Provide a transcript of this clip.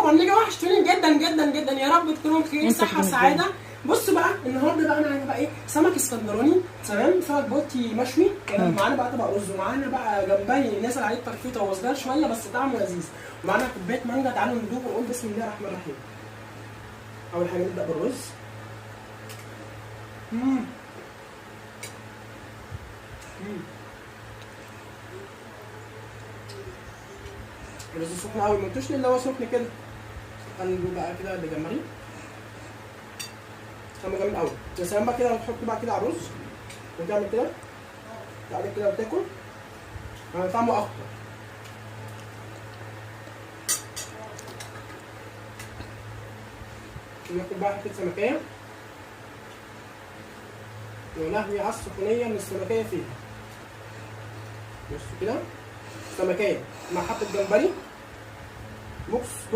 وعاملين ايه؟ وحشتوني جدا جدا جدا. يا رب تكونوا بخير، انت صحة تكون وسعادة. بصوا بقى النهارده بقى انا عايزه بقى ايه؟ سمك اسكندراني، تمام؟ سمك بلطي مشوي، تمام؟ معانا بقى طبق رز، ومعانا بقى جمبري نازل عليه الترفيطه، هو صغير شوية بس طعمه لذيذ، ومعانا كوباية مانجا. تعالوا ندوق ونقول بسم الله الرحمن الرحيم. اول حاجة نبدا بالرز. مم. مم. الرز سخن قوي، ما قلتوش ليه اللي هو سخن كده. قلبه بقى كده اللي جمبري طعمه جامد قوي. يا سلام بقى كده، تحط بقى كده على الرز وتعمل كده، تعمل كده وتاكل، يعني طعمه اخطر. ناكل بقى حتة سمكيه، يا لهوي على السخونيه من السمكيه فيها. بصوا كده سمكيه مع حبه جمبري. بص.